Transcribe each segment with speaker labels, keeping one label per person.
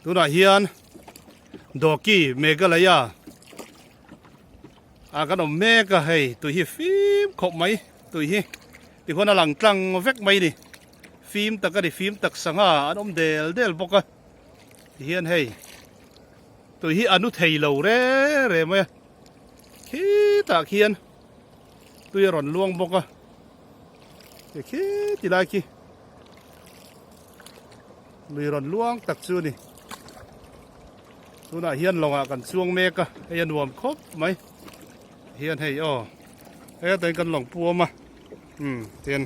Speaker 1: Tunah hian Dawki Meghalaya ah kan awm mek a hei tui hi fim khawp mai tui hi tihuan a lang tlang vek mai a ni fim tak a ni fim tak sangha an awm del del bawk a tihian hei tui hi a nu thei lo re re mai a khitah khian tui a rawn luang bawk a khi ti lai khi. Lui rawn luang tak chu a ni. Tunah hian lawngah kan chuang mek a, hei a nuam khawp mai. Hian hei aw, hei atangin kan lawng puam a, umm tian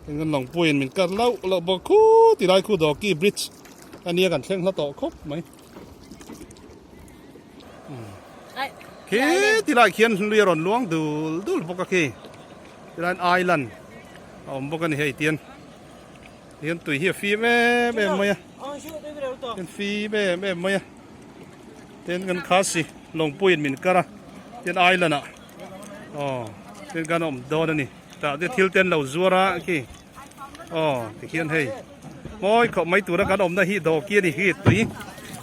Speaker 1: umm kan lawng puiin min kar lauh lauh bawk khu ti lai khu Dawki bridge a nia kan thleng hla tawh khawp mai. Umm khi ti lai khian lui a rawn luang dul dul bawk a khi tilaiin island a awm bawk a ni hei tian. Hian tui hi a fim em em mai a hian fim em em mai a tin kan khasi lawngpuiin min kar a tin island ah aw tin kan awm dawn a ni tah te thil te an lo zuar a khi aw tikhian hei mawi khawp mai tura kan awmna hi dawki a ni hi tui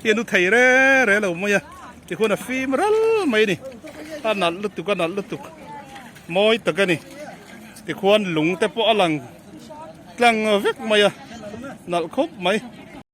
Speaker 1: hi a nu thei re re lo mai a tikhuan a fim ral mai a ni a nalh lutuk a nalh lutuk mawi tak a ni tikhuan lung te pawh a lang. Tlang vek mai a, nalh khawp mai.